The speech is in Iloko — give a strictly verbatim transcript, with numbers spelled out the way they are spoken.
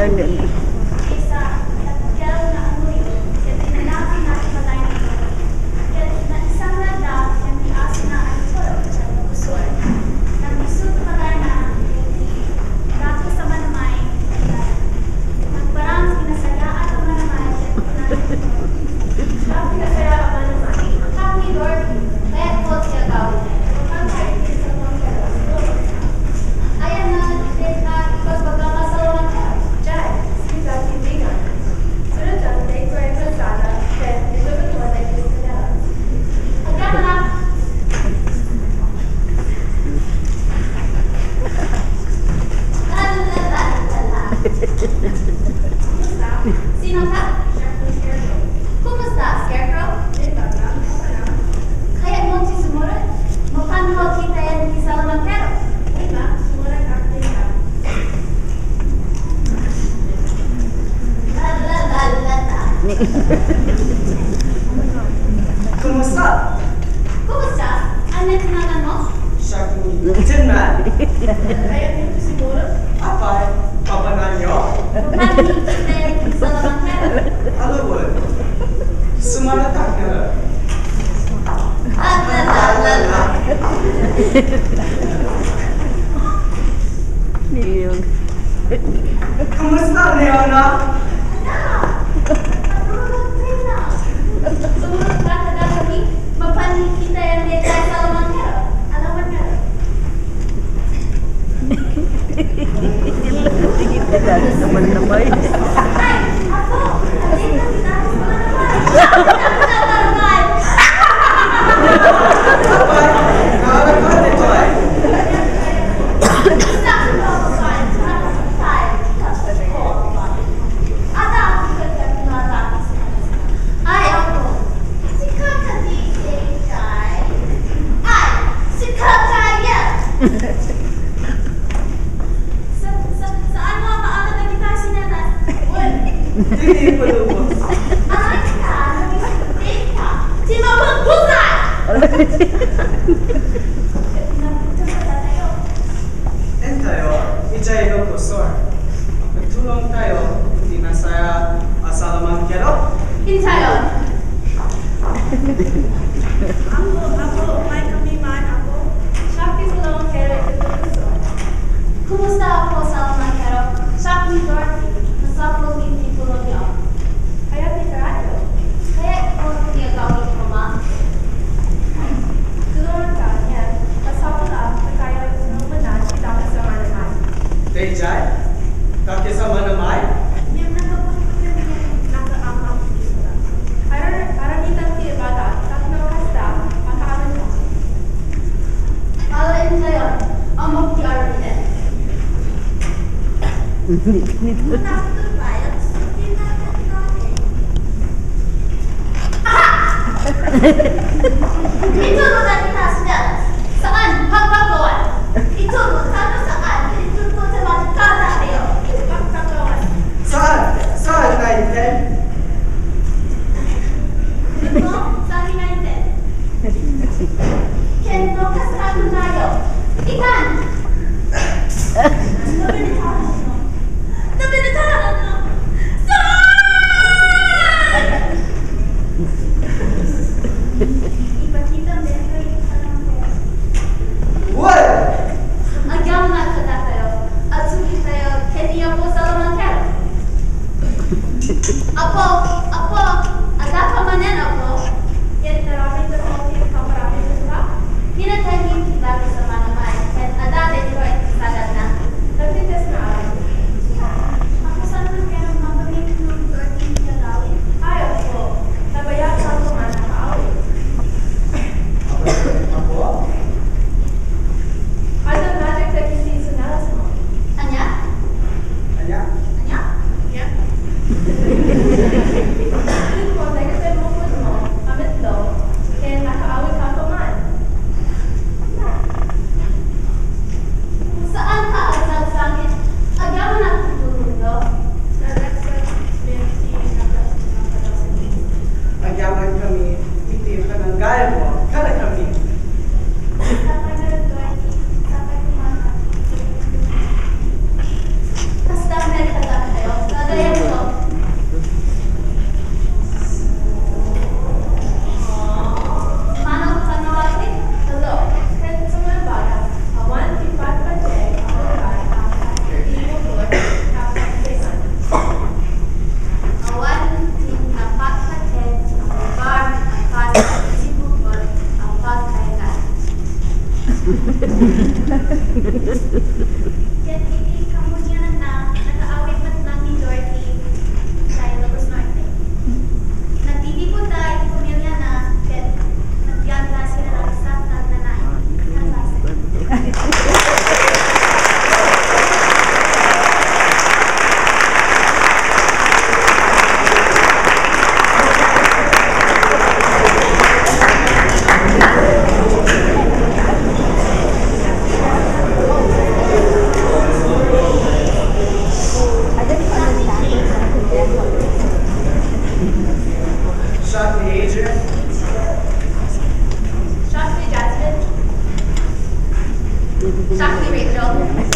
Isa, dakkel nga annuyo, ket dinalana ti patay nga tao. Ket naisangladda ken ti asina a iturok iti pusor. Nagdisso ti patayna iti dakes a manamay iti dalan. Nagparang ti nasayaat a manamay ket kinuna, "Dapita, nasayaat a manamay, kappami, Dorothy, kayatko ti agawidmo. Mapanka iti salmangkero." Ayanna, dayta, ibagbaga nga salmangkero. Diay, sika, tindigan. Sirudam daytoy a kalsada, ket itugot mo daytoy a kalsada. Agyanak! Kumusta? Sino ka? Kumusta, Scarecrow? Kayatmo ti sumurot? Mapanko kitaen ti salmangkero. Kumusta? Kumusta? Ania ti ngalanmo? Siak ni Tin Man. Kayatmo ti sumurot? Apay, papananyo? Papananyo, Tin Man. Aluwon. Sumaratak na. Niyog. Kumusta, Leona? Sumurot ka, kadagami. Mapanko kitaen dayta a salmangkero. Alawan nga. Tigit-tigit na naman, namay. Ay, ako! Andito kita sa mga naman! Sa mga naman! Ay, ako. Sika kadi, Jay? Ay, sika kaya. Sa, sa, saan mo ang maaga na kita sinanas? Well, hindi pa daw, boss. Aray ka, nabisita ka. Di mapagbusay! Nandito sa tayo. Entayo, idiay no pusor. Agtulongtayo iti nasayaat a salmangkero. Entayo. Apo, apo, umaykami man, apo. Siak ti salmangkero iti pusor. Kumusta, apo, salmangkero? Siak ni Dorothy. Nasapul ti titulonyo. Kayat ni Karayo. Kayatko ti agawid, Ama. Tulonganka, ngem masapul a kakayo ti naumana ti dakes a manamay. Daydiay? Dakes a manamay? Ngem nagaputput ngem nakaamang. Aram-, aramidan ti ibada, tapno kasta, makaamang. Awan tayo, amok ti aramidan. Aha! Itulod a kita sida. Saan? Pagpagawan. Itulod. Saan? Saan? Itulod sa mga kata kayo. Pagpagawan. Saan? Saan, Nine Ten? Ano? Saan ni Nine Ten? Ken no, kasta tayo. Ikan! Nabilitaran no? Nabilitaran no? Saan? Ipakita mo yung Ket iti kamuniananna, nakaawit met laeng ni Dorothy idiay Ilocos Norte. Nagtitipon ida iti pamiliana, ket nagbiag ida sina Larissa ken Nanay. Naglasat. Shot ni Adrian. Shot ni Jasmine. Shot ni Rachel.